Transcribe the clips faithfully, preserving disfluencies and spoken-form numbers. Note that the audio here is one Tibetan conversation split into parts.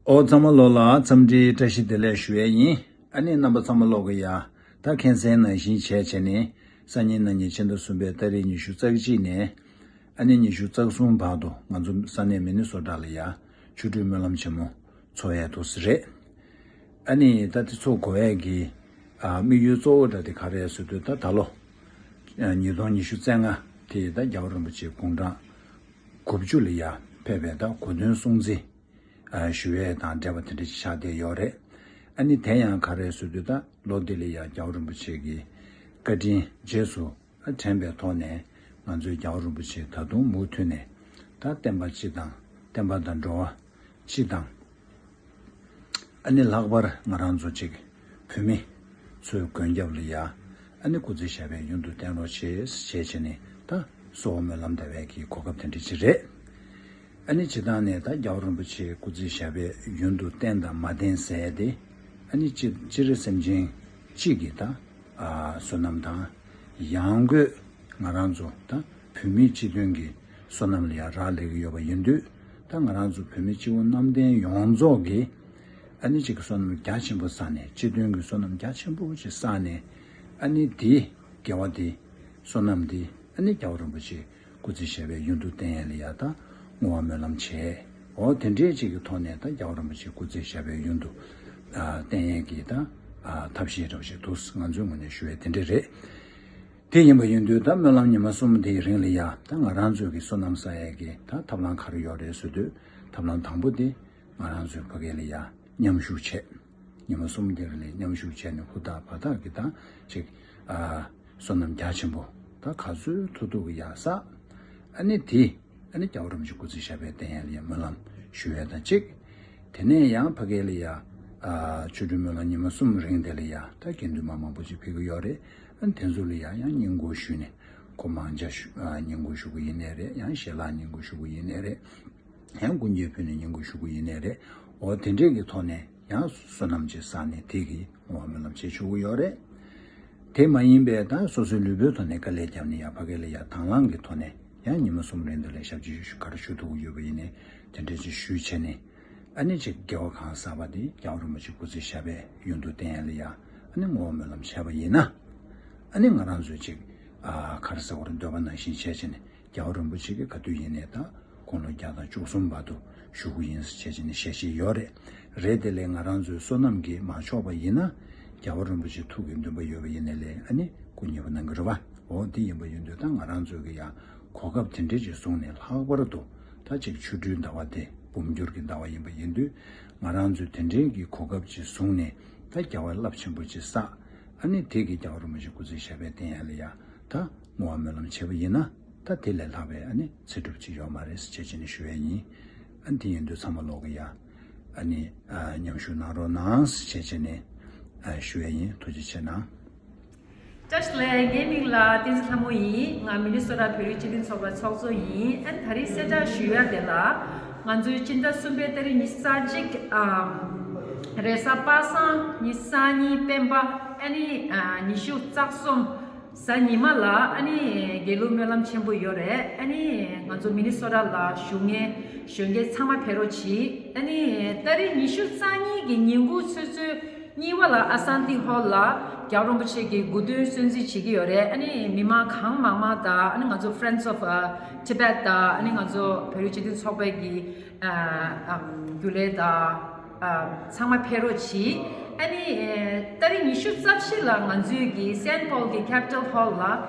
ཨོ་ཚང་མ་ལོ་ལ་འཚམས་འདྲིའི་བཀྲ་ཤིས་བདེ་ལེགས་ཞུ་ཡས་ཡིན། ཨ་ནི་རྣམ་པ་ཚང་མ་ལོ་གི་ཡ་ད་ཁེངས་སེང་ནང་བཞིན་བྱས་བྱས་ནས་སང་ཉིན་གནངས་ཉིན་ཕྱི་ཟླ་གསུམ་པའི་ཏ་རིག་ཉི་ཤུ་རྩ་གཅིག་ནས་ཨ་ནི་ཉི་ཤུ་རྩ་གསུམ་བར་དུ་ང་ཚོ་ས་གནས་མི་ནི་སོ་ཊ་ལ་ཡ་ཆོ་འཕྲུལ་སྨོན་ལམ་ཆེན་མོ་ཚོགས་ཡས་འདུག་ཟེར་རེད། ཨ་ནི་ད་དེ་ཚོ་གོ་ཡས་ཀྱི་ཨ་དམིགས་ཡུལ་གཙོ་བོ་འདྲ་དེ་ག་རེ་ཟེར་དུས་ད་ད་ལོ་ཨ་ཉིས་སྟོང་ཉི་ཤུ་རྩ་ལྔ་དེ་ད་རྒྱལ་བ་རིན་པོ་ཆེ་དགུང་གྲངས་དགུ་བཅུ་ལ་ཡ་ཕེབས་པའི་ད་གོ་སྟོན་སྲུང་བརྩི་ཨ་ཞུ་ཡས་དང་འབྲེལ་བ་དེ་འདྲ་ཅིག་ཆགས་བསྡད་ཡོད་རེད། ཨ་ནི་དེ་ཡང་ག་རེ་ཟེར་དུས་ད་ལོ་འདི་ལ་ཡ་རྒྱལ་བ་རིན་པོ་ཆེ་གི་བཀའ་དྲིན་རྗེས་སུ་དྲན་པའི་ཐོག་ནས་ང་ཚོའི་རྒྱལ་བ་རིན་པོ་ཆེ་ད་དུང་མུ་མཐུད་ནས་ད་བསྟན་པ་སྤྱི་དང་བསྟན་པ་དང་འགྲོ་བ་སྤྱི་དང་། ཨ་ནི་ལྷག་པར་ང་རང་ཚོ་ཅིག་བོད་མི་ཚོའི་མགོན་སྐྱབས་ལ་ཡ་ཨ་ནི་སྐུ་ཚེ་ཞབས་པད་ཡུན་དུ་བརྟན་རོགས་བྱེད་ཞེས་བྱས་ནས་ད་གསོལ་བ་སྨོན་ལམ་འདེབས་པའི་གི་གོ་སྐབས་དེ་འདྲ་ཅིག་རེད། ཨ་ནི་སྤྱིར་བཏང་ནས་ད་རྒྱལ་བ་རིན་པོ་ཆེ་སྐུ་ཚེ་ཞབས་པད་ཡུན་དུ་བརྟན་དང་མ་བརྟན་ཟེར་ཏེ་ཨ་ནི་སྤྱི་སྤྱིར་སེམས་ཅན་གཅིག་གི་ད་ཨ་བསོད་ནམས་དང་ཡང་སྒོས་ང་རང་ཚོ་ད་བོད་མིའི་སྤྱི་དོན་གྱི་བསོད་ནམས་ལ་ཡང་རག་ལས་ཀྱི་ཡོད་པ་ཡིན་དུས་ད་ང་རང་ཚོ་བོད་མི་སྤྱི་བོ་གནམ་བསྟན་ཡོངས་རྫོགས་ཀྱིས་ཨ་ནི་གཅིག་གི་བསོད་ནམས་རྒྱ་ཆེན་པོ་བསགས་ནས་སྤྱི་དོན་གྱི་བསོད་ནམས་རྒྱ་ཆེན་པོ་ཅིག་བསགས་ནས་ཨ་ནི་དེ་དགེ་བ་དེ་བསོད་ནམས་དེ་ཨ་ནི་རྒྱལ་བ་རིན་པོ་ཆེ་སྐུ་ཚེ་ཞབས་པད་ཡུན་དུ་བརྟན་ཡས་ལ་ཡ་ད་བསྔོ་བ་སྨོན་ལམ་བྱས། འོ་དེ་འདྲའི་ཅིག་གི་ཐོག་ནས་ད་རྒྱལ་བ་རིན་པོ་ཆེ་སྐུ་ཚེ་ཞབས་པད་ཡུན་དུ་ཨ་བརྟན་ཡས་ཀྱི་ད་ཨ་ཐབས་ཤེས་འདྲ་བོ་ཞིག་འདུག་ང་ཚོའི་ངོས་ནས་ཞུ་ཡས་དེ་འདྲ་རེད། དེ་ཡིན་པ་ཡིན་དུས་ད་སྨོན་ལམ་ཉི་མ་གསུམ་དེའི་རིང་ལ་ཡ་ད་ང་རང་ཚོའི་གི་བསོད་ནམས་བསགས་ཡས་ཀྱི་ད་ཐབས་ལམ་ག་རེ་ཡོད་རེད་ཟེར་དུས་ཐབས་ལམ་དང་པོ་དེ་ང་རང་ཚོའི་ཕ་གི་ལ་ཡ་མཉམ་ཞུགས་བྱས། ཉི་མ་གསུམ་དེ་རིང་ལ་མཉམ་ཞུགས་བྱས་ནས་ཧུར་ཐག་བ་ཐག་གི་ད་ཅིག་ཨ་བསོད་ནམས་རྒྱ་ཆེན་པོ་ད་ག་ཚོད་ཐུབ་ཐུབ་གི་ཡ་བསགས། ཨ་ནི་དེ་ཨ་ནི་རྒྱལ་བ་རིན་པོ་ཆེ་སྐུ་ཚེ་ཞབས་པད་བརྟན་ཡས་ལ་ཡ་སྨོན་ལམ་ཞུ་ཡས་དང་གཅིག་དེ་ནས་ཡང་ཕ་གི་ལ་ཡ་ཨ་ཆོ་འཕྲུལ་སྨོན་ལམ་ཉི་མ་གསུམ་རིང་དེ་ལ་ཡ་ད་དགེ་འདུན་པ་མང་པོ་ཅིག་ཕེབས་ཀྱི་ཡོད་རེད། ཨ་ནི་དེ་ཚོ་ལ་ཡ་ཡང་བསྙེན་བཀུར་ཞུས་ནས་ཁོ་མང་ཇ་ཞུ་ཨ་བསྙེན་བཀུར་ཞུ་གི་ཡིན་ནའི་རེད། ཡང་ཞལ་ལག་བསྙེན་བཀུར་ཞུ་གི་ཡིན་ནའི་རེད། ཡང་སྐུ་འགྱེད་ཕུལ་ནས་བསྙེན་བཀུར་ཞུ་གི་ཡིན་ནའི་རེད། འོ་དེ་འདྲས་ཀྱི་ཐོག་ནས་ཡང་བསོད་ནམས་ཅིག་བསགས་ནས་དེ་གི་བསྔོ་བ་སྨོན་ལམ་བྱེད་ཆོག་གི་ཡོད་རེད། དེ་མ་ཡིན་པའི་ད་སོ་སོའི་ལུས་པོའི་ཐོག་ནས་དཀའ་ལས་བརྒྱབ་ནས་ཡ་ཕ་གི་ལ་ཡ་དང་བླངས་ཀྱི་ཐོག་ནས་ཡང་ཉི་མ་གསུམ་རིང་དུ་ལ་ཞབས་ཕྱི་ག་རེ་ཞུ་ཐུབ་ཀྱི་ཡོད་པ་ཡིན་ནའི་དེ་འདྲས་ཅིག་ཞུས་བྱས་ནས་ཨ་ནི་ཅིག་དགེ་བ་གང་བསགས་པ་དེ་རྒྱལ་བ་རིན་པོ་ཆེ་སྐུ་ཚེ་ཞབས་པད་ཡུན་དུ་བརྟན་ཡ་ལ་ཡ་ཨ་ནི་བསྔོ་བ་སྨོན་ལམ་བྱས་པ་ཡིན་ན་ཨ་ནི་ང་རང་ཚོས་ཅིག་ཨ་ག་རེ་ཟེར་དགོས་རེད། འདོད་པ་ནང་བཞིན་བྱས་བྱས་ནས། རྒྱལ་བ་རིན་པོ་ཆེ་གིས་ག་དུས་ཡིན་ནའི་ད་དགུང་ལོ་བརྒྱ་དང་བཅུ་གསུམ་བར་དུ་བཞུགས་ཀྱི་ཡིན་ཟེར་བྱས་བྱས་ནས་ཞལ་བཞེས་ཡོད་རེད། རེད་དེ་ལས་ང་རང་ཚོའི་བསོད་ནམས་ཀྱིས་མ་ཆོག་པ་ཡིན་ན་རྒྱལ་བ་རིན་པོ་ཆེ་ཐུགས་ཀྱི་འདུན་པ་ཡོད་པ་ཡིན་ནའི་ལས་ཨ་ནི་སྐུ་མཉེས་པོ་གནང་གི་རེད་བ། འོ་དེ་ཡིན་པ་ཡིན་དུས་ད་ང་རང་ཚོས་ཀྱི་ཡང་གོ་སྐབས་དེ་འདྲས་ཅིག་བཟུང་ནས་ལྷག་པར་དུ་ད་ཅིག་ཆོ་འཕྲུལ་ཟླ་བ་དེ་འབུམ་འགྱུར་གྱི་ཟླ་བ་ཡིན་པ་ཡིན་དུས་ང་རང་ཚོས་དེ་འདྲས་ཀྱི་གོ་སྐབས་ཅིག་བཟུང་ནས་ད་རྒྱལ་བ་རླབས་ཆེན་པོ་ཅིག་བསགས། ཨ་ནི་དེ་གི་རྒྱལ་བ་རིན་པོ་ཆེ་སྐུ་ཚེ་ཞབས་པད་བརྟན་ཡ་ལ་ཡ་ད་བསྔོ་བ་སྨོན་ལམ་བྱས་པ་ཡིན་ན། ད་དེ་ལས་ལྷག་པའི་ཨ་ནི་ཚེ་སྒྲུབ་ཅིག་ཡོད་མ་རེད་ཟེར་བྱས་བྱས་ནས་ཞུ་ཡས་ཡིན། ཨ་ནི་དེ་ཡིན་དུས་ཚང་མ་ལོག་གི་ཡ་ཨ་ནི་ཨ་མཉམ་ཞུགས་གནང་རོགས་གནང་ཟེར་བྱས་བྱས་ནས་ཨ་ཞུ་ཡས་ཡིན། ཐུགས་རྗེ་ཆེ་གནང་། བཀྲ་ཤིས་བདེ་ལེགས། ངའི་མིང་ལ་བསྟན་འཛིན་ལྷ་མོ་ཡིན། ང་མི་ནི་སོ་ཊ་བོད་རིགས་སྤྱི་མཐུན་ཚོགས་པའི་ཚོགས་གཙོ་ཡིན། ཨ་ནི་ད་རེས་གསལ་བསྒྲགས་ཞུ་ཡ་དེ་ལ་ང་ཚོའི་སྤྱི་ཟླ་གསུམ་པའི་ཏ་རིག་ཉི་ཤུ་རྩ་གཅིག་ཨ་རེས་གཟའ་པ་སངས། ཉི་ཤུ་རྩ་གཉིས་སྤེན་པ། ཨ་ནི་ཨ་ཉི་ཤུ་རྩ་གསུམ་གཟའ་ཉི་མ་ལ་ཨ་ནི་དགེ་ལུགས་སྨོན་ལམ་ཆེན་པོ་ཡོད་རེད། ཨ་ནི་ང་ཚོ་མི་ནི་སོ་ཊ་ལ་བཞུགས་མཁན་གཞོན་སྐྱེས་ཚང་མ་ཕེབས་རོགས་གྱིས། ཨ་ནི་ཏ་རིག་ཉི་ཤུ་རྩ་གཉིས་ཀྱི་ཉིན་གུང་ཆུ་ཚོད་གཉིས་པ་ལ་ཨ་སན་ཏི་ཧོལ་ལ་རྒྱལ་བ་རིན་པོ་ཆེ་གི་དགུང་སྟོན་སྲུང་བརྩི་བྱེད་ཀྱི་ཡོད་རེད། ཨ་ནི་མི་མང་གང་མང་མང་དང་ཨ་ནི་ང་ཚོ་Friends of Tibet དང་ཨ་ནི་ང་ཚོ་བོད་རིགས་སྤྱི་མཐུན་ཚོགས་པའི་གི་ཨ་ཨམ་རྒྱུན་ལས་དང་ཨ་ཚང་མ་ཕེབས་རོགས་གྱིས། ཨ་ནི་ཨེ་ཏ་རིག་ཉི་ཤུ་རྩ་བཞི་ལ་ང་ཚོའི་གི་སེན་ཕོལ་གི་Capitol Hall ལ་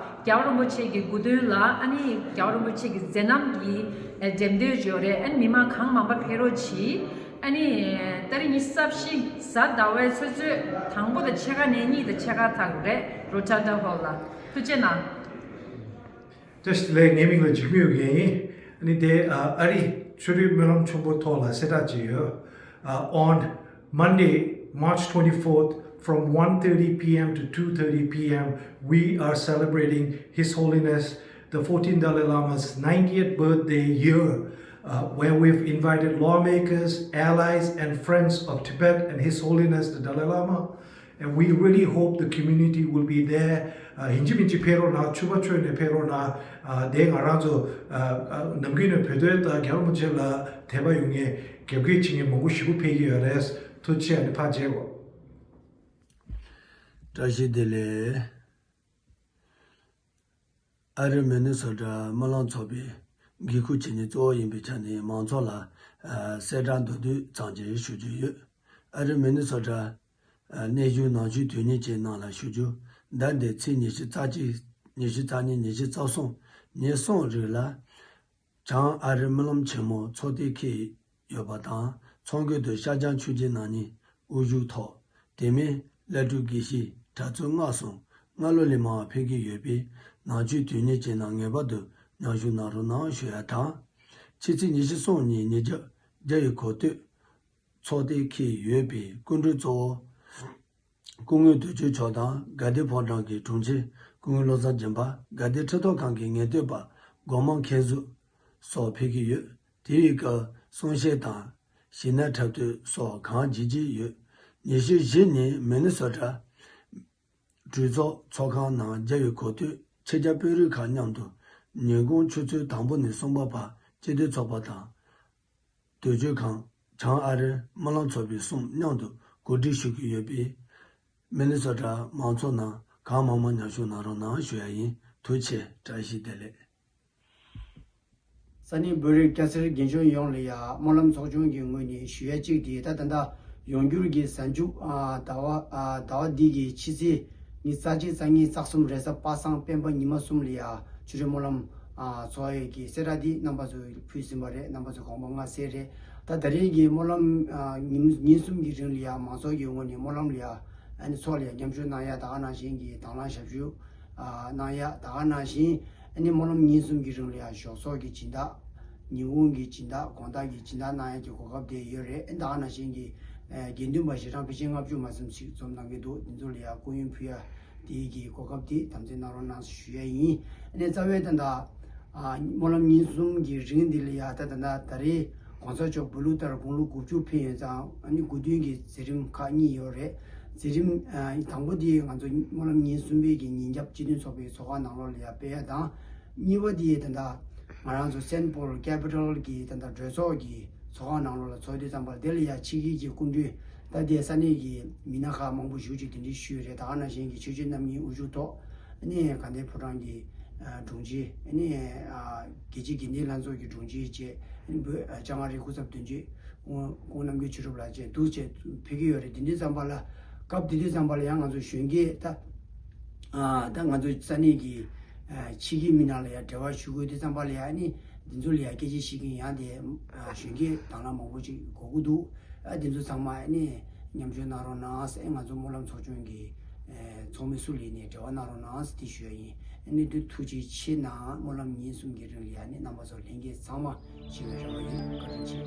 རྒྱལ་བ་རིན་པོ་ཆེ་གི་དགུང་སྟོན་ལ་ཨ་ནི་རྒྱལ་བ་རིན་པོ་ཆེ་གི་མཛད་རྣམ་གི་ཨེ་འགྲེམས་སྟོན་ཡོད་རེད། ཨ་ནི་མི་མང་གང་མང་པ་ཕེབས་རོགས་གྱིས། ཨ་ནི་ཏ་རིག་ཉི་ཤུ་རྩ་བཞི་གཟའ་ཟླ་བའི་ཆུ་ཚོད་དང་པོ་དང་ཕྱེད་ཀ་ནས་གཉིས་དང་ཕྱེད་ཀ་ཐག་རེད། Rotunda Hall ལ། ཐུགས་རྗེ་གནང་། བཀྲ་ཤིས་བདེ་ལེགས། ངའི་མིང་ལ་འཇིགས་མེད་རྒན་ཡིན། ཨ་ནི་དེ་ཨ་ཨ་རི་ཆོ་འཕྲུལ་སྨོན་ལམ་ཆེན་པོ་ཐོག་ལ་གསལ་བསྒྲགས་ཅིག་ཡོད། Uh, on Monday, March twenty-fourth, from one thirty p m to two thirty p m, we are celebrating His Holiness the fourteenth Dalai Lama's ninetieth birthday year, uh, where we've invited lawmakers, allies, and friends of Tibet and His Holiness the Dalai Lama. And we really hope the community will be there ཡིན་གཅིག་མིན་གཅིག་ཕེབས་རོགས་གནང་། ཕྱུ་པ་མཆོད་ནས་ཕེབས་རོགས་གནང་། དེ་ང་རང་ཚོ་ནམ་རྒྱུན་ནས་བོད་དོན་དང་རྒྱལ་བ་རིན་པོ་ཆེ་ལ་དད་པ་ཡོད་མཁན་རྒྱབ་འགལ་བྱེད་མཁན་མང་པོ་ཞེ་པོ་ཕེབས་ཀྱི་ཡོད་རེད། ཐུགས་རྗེ་ཆེ། ཨ་ནི་ཕར་མཇལ་གོ། བཀྲ་ཤིས་བདེ་ལེགས། ཨ་རིའི་མི་ནི་སོ་ཊ་སྨོན་ལམ་ཚོགས་པའི་འགན་འཁུར་བྱེད་མཁན་གཙོ་བོ་ཡིན་པའི་ཆ་ནས་མང་ཚོགས་ལ་གསལ་བསྒྲགས་མདོར་བསྡུས་ཙམ་ཅིག་ཞུ་རྒྱུ་ཡོད། ཨ་རིའི་མི་ནི་སོ་ཊ་གནས་བཞུགས་ནང་ཆོས་དོན་གཉེར་ཅན་རྣམས་ལ་ཞུ་རྒྱུ། ཟླ་འདིའི་ཚེས་ཉི་ཤུ་རྩ་གཅིག་ཉི་ཤུ་རྩ་གཉིས། ཉི་ཤུ་རྩ་གསུམ། ཉིན་གསུམ་རིང་ལ་བྱང་ཨ་རིའི་སྨོན་ལམ་ཆེན་མོ་ཚོགས་གཏན་འཁེལ་ཡོད་པ་དང་། ཚོགས་མགོན་དུ་ཤར་བྱང་ཆོས་བརྒྱུད་རྣམ་གཉིས་དབུ་བཞུགས་ཐོག་དེ་མིན་བླ་སྤྲུལ་དགེ་བཤེས་གྲྭ་བཙུན་སྔགས་སྲུང་ལྔ་ལོ་ལས་མང་བ་ཕེབས་ཀྱི་ཡོད་པས། ནང་ཆོས་དོན་གཉེར་ཅན་རྣམས་ངེས་པར་དུ་མཉམ་ཞུགས་གནང་རོགས་གནང་ཞུ་ཡ་དང་། ཕྱི་ཚེས་ཉི་ཤུ་གསུམ་ཉིན་ཉིན་རྒྱབ་རྒྱ་ཡི་གོ་སྟོད་ཚོགས་གཏན་འཁེལ་ཡོད་པའི་སྐུ་མགྲོན་གཙོ་བོ་སྐུ་ངོ་དོན་གཅོད་མཆོག་དང་། དགའ་ལྡན་ཕོ་བྲང་གི་དྲུང་ཆེ་སྐུ་ངོ་བློ་བཟང་སྦྱིན་པ། དགའ་ལྡན་ཁྲིམས་ཐོག་ཁང་གི་ངེས་སྟོན་པ་སྒོ་མང་མཁན་ཟུར་སོགས་ཕེབས་ཀྱི་ཡོད། དེ་ཡི་སྐབས་གསུང་བཤད་དང་གཞས་སྣ་འཁྲབ་སྟོན་སོགས་གང་བྱེད་ཀྱི་ཡོད། ཉི་ཤུ་བཞི་ཉིན་མི་ནི་སོ་ཊ་གྲོས་ཚོགས་ཚོགས་ཁང་ནང་རྒྱ་ཡི་གོ་སྟོད་ཕྱི་རྒྱལ་དཔོན་རིགས་ཁག་མཉམ་དུ་ཉིན་གུང་ཆུ་ཚོད་དང་པོ་ནས་གསུམ་པ་བར་སྤྱི་མཐུན་ཚོགས་པ་དང་། དོན་གཅོད་ཁང་། བྱང་ཨ་རིའི་སྨོན་ལམ་ཚོགས་པའི་གསུམ་མཉམ་དུ་གོ་སྒྲིག་ཞུ་གི་ཡོད་པས། མི་ནི་སོ་ཊ་མང་ཚོགས་རྣམས་གང་མང་མང་མཉམ་ཞུགས་གནང་རོགས་གནང་ཞུ་ཡ་ཡིན། ཐུགས་རྗེ་ཆེ། བཀྲ་ཤིས་བདེ་ལེགས། ས་གནས་བོད་རིགས་སྐྱ་སེར་རྒན་གཞོན་ཡོངས་ལ་ཡ་སྨོན་ལམ་ཚོགས་ཆུང་གི་ངོས་ནས་ཞུ་ཡ་གཅིག་དེ། ད་ད་ལྟ་ཡོང་འགྱུར་གྱི་གཟའ་མཇུག་ཨ་ཟླ་བ་ཨ་ཟླ་བ་འདི་གི་ཕྱི་ཚེས་ཉི་ཤུ་རྩ་གཅིག་རྩ་གཉིས་རྩ་གསུམ་རེས་གཟའ་པ་སངས་སྤེན་པ་ཉི་མ་གསུམ་ལ་ཡ་ཆོས་རའི་སྨོན་ལམ་ཨ་ཚོགས་ཡས་ཀྱི་གསལ་བསྒྲགས་འདི་རྣམ་པ་ཚོ་ཕུལ་ཟིན་པ་རེད། རྣམ་པ་ཚོ་དགོངས་པ་མངའ་གསལ་རེད། ད་ད་རེས་ཀྱི་སྨོན་ལམ་ཨ་ཉིན་ཉིན་གསུམ་གྱི་རིང་ལ་ཡ་མང་ཚོགས་ཀྱི་ངོས་ནས་སྨོན་ལམ་ལ་ཡ་ཨ་ནི་ཚོགས་ལ་ཡ་མཉམ་ཞུགས་གནང་ཡ། ད་ག་ནང་བཞིན་གྱི་དང་བླངས་ཞབས་ཞུ་ཨ་གནང་ཡ། ད་ག་ནང་བཞིན་ཨ་ནི་སྨོན་ལམ་ཉིན་གསུམ་གྱི་རིང་ལ་ཡ་ཞོགས་ཚོགས་ཀྱི་སྦྱིན་བདག་ཉིན་གུང་གི་སྦྱིན་བདག་དགོང་དག་གི་སྦྱིན་བདག་གནང་ཡ་གི་གོ་སྐབས་དེ་ཡོད་རེད། ད་ག་ནང་བཞིན་གྱི་ཨ་དགེ་འདུན་པ་ཞལ་གྲངས་ཕལ་ཆེར་ལྔ་བཅུ་མ་ཟིན་ཞིག་འཛོམས་གནང་གི་འདུག་དེ་ཚོ་ལ་ཡ་སྐུ་ཡོན་ཕུལ་ཡ་དེའི་གི་གོ་སྐབས་དེ་དམ་འཛིན་གནང་རོགས་གནང་ཞུ་ཡ་ཡིན། ཨ་ནི་རྩ་བའི་ད་ལྟ་ཨ་སྨོན་ལམ་ཉིན་གསུམ་གྱི་རིང་འདི་ལ་ཡ་ད་ད་ད་ད་རེས་གོང་ས་མཆོག་བོད་ལུགས་ལྟར་དགུང་ལོ་དགུ་བཅུ་ཕེབས་ཡོད་ཙང་། ཨ་ནི་དགུང་སྟོན་གྱི་མཛད་རིམ་ཁག་གཉིས་ཡོད་རེད། མཛད་རིམ་ཨ་དང་པོ་དེ་ང་ཚོ་སྨོན་ལམ་ཉིན་གསུམ་པའི་གི་ཉིན་རྒྱབ་སྤྱི་མཐུན་ཚོགས་པའི་ཚོགས་ཁང་ནང་ལོགས་ལ་ཡ་སྤེལ་ཡ་དང་། གཉིས་པ་དེ་ད་ལྟ་ང་རང་ཚོ་སེན་ཕོལ་ཀེ་པི་ཊལ་གྱི་ད་ལྟ་གྲོས་ཚོགས་ཀྱི་ཚོགས་ཁང་ནང་ལོགས་ལ་ཚོགས་དུས་ཙམ་པ་ལ། དེ་ལ་ཡ་ཕྱི་རྒྱལ་གྱི་སྐུ་མགྲོན་ད་ལྟའི་ས་གནས་ཀྱི་མི་སྣ་ཁག་མང་པོ་ཞེ་ཅིག་གདན་འདྲེན་ཞུས་རེད། ད་ག་ནང་བཞིན་གྱི་ཆོས་བརྒྱུད་རྣམ་གཉིས་དབུ་བཞུགས་ཐོག་ཨ་ནི་དགའ་ལྡན་ཕོ་བྲང་གི་ཨ་དྲུང་ཆེ། ཨ་ནི་ཨ་རྒྱལ་སྤྱིའི་དགེ་ལྡན་ལྷན་ཚོགས་ཀྱི་དྲུང་ཆེ་བཅས། ཨ་ནི་བོད་ཨ་བྱང་ཨ་རིའི་སྐུ་ཚབ་དོན་གཅོད་ཁོང་ཁོང་རྣམ་རྒྱལ་ཆོས་གྲུབ་ལགས་བཅས་འདུག་བཅས་ཕེབས་ཀྱི་ཡོད་རེད། དེ་དུས་ཙམ་པ་ལ་སྐབས་དེ་དུས་ཙམ་པ་ལ་ཡང་ང་ཚོ་གཞོན་སྐྱེས་ད་ཨ་ད་ང་ཚོ་ས་གནས་ཀྱི་ཨ་ཕྱི་རྒྱལ་མི་སྣ་ལ་ཡང་འབྲེལ་བ་ཞུ་དགོས་དུས་ཙམ་པ་ལ་ཡང་ཨ་ནི་འདི་ཚོ་ལ་ཡང་སྐད་ཆ་བཤད་མཁན་ཡང་དེ་ཨ་གཞོན་སྐྱེས་དང་བླངས་མང་པོ་ཅིག་དགོས་ཀྱི་འདུག་ཨ་འདི་ཚོ་ཚང་མ་ཨ་ནི་མཉམ་ཞུགས་གནང་རོགས་གནང་ཟེར། ང་ཚོ་སྨོན་ལམ་ཚོགས་ཆུང་གི་ཨ་ཚོགས་མི་སུ་ལ་ཡིན་ནའི་འབྲེལ་བ་གནང་རོགས་གནང་ཟེར་དེ་ཞུ་ཡ་ཡིན། ཨ་ནི་དུས་ཐུགས་རྗེ་ཆེ་གནང་། སྨོན་ལམ་ཉིན་གསུམ་གྱི་རིང་ལ་ཡང་ཨ་ནི་རྣམ་པ་ཚོ་ལྷན་རྒྱས་ཚང་མ་ཞི་བའི་རེ་བ་ཡོད། བཀའ་དྲིན་ཆེ།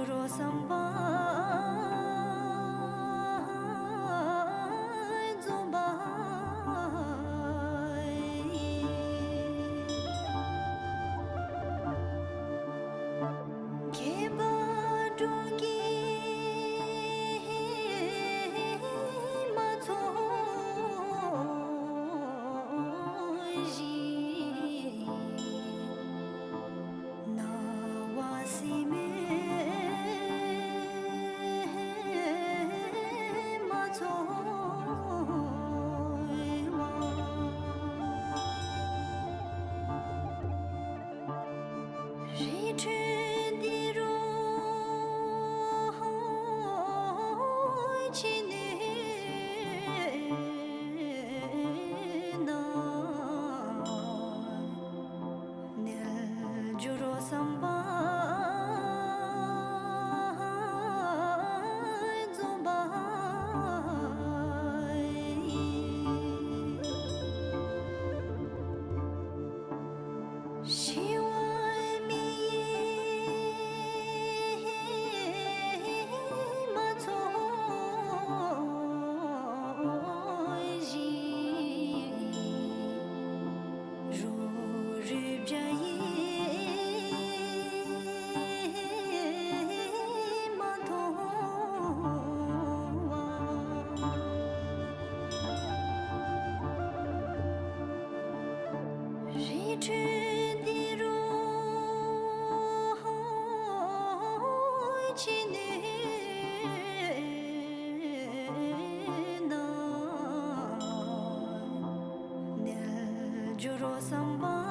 འགྲོ་བསམ་པ་འཛོམས་པ་ཡིན། མཁས་པ་གྲོང་ཁྱེར་མ་ཚོགས་བཞིན། སྣང་བ་སེམས་མེད་མ་ཚོར་བ། རི་ཁྲོད་འདི་རུ་ཕྱི་ནས་ན། ནས་འགྱུར་བསམ་པ་འཛོམས་པ་ཡིན། ཞི་བ་མི་ཡི་མ་ཚོགས་བཞིན། རུ་རུ་བྱ་ཡིས་མ་མཐོང་བ། རི་ཁྲོད་འདི་རུ་ཕྱི་ནས་ན། ནས་འགྱུར་བསམ་པ་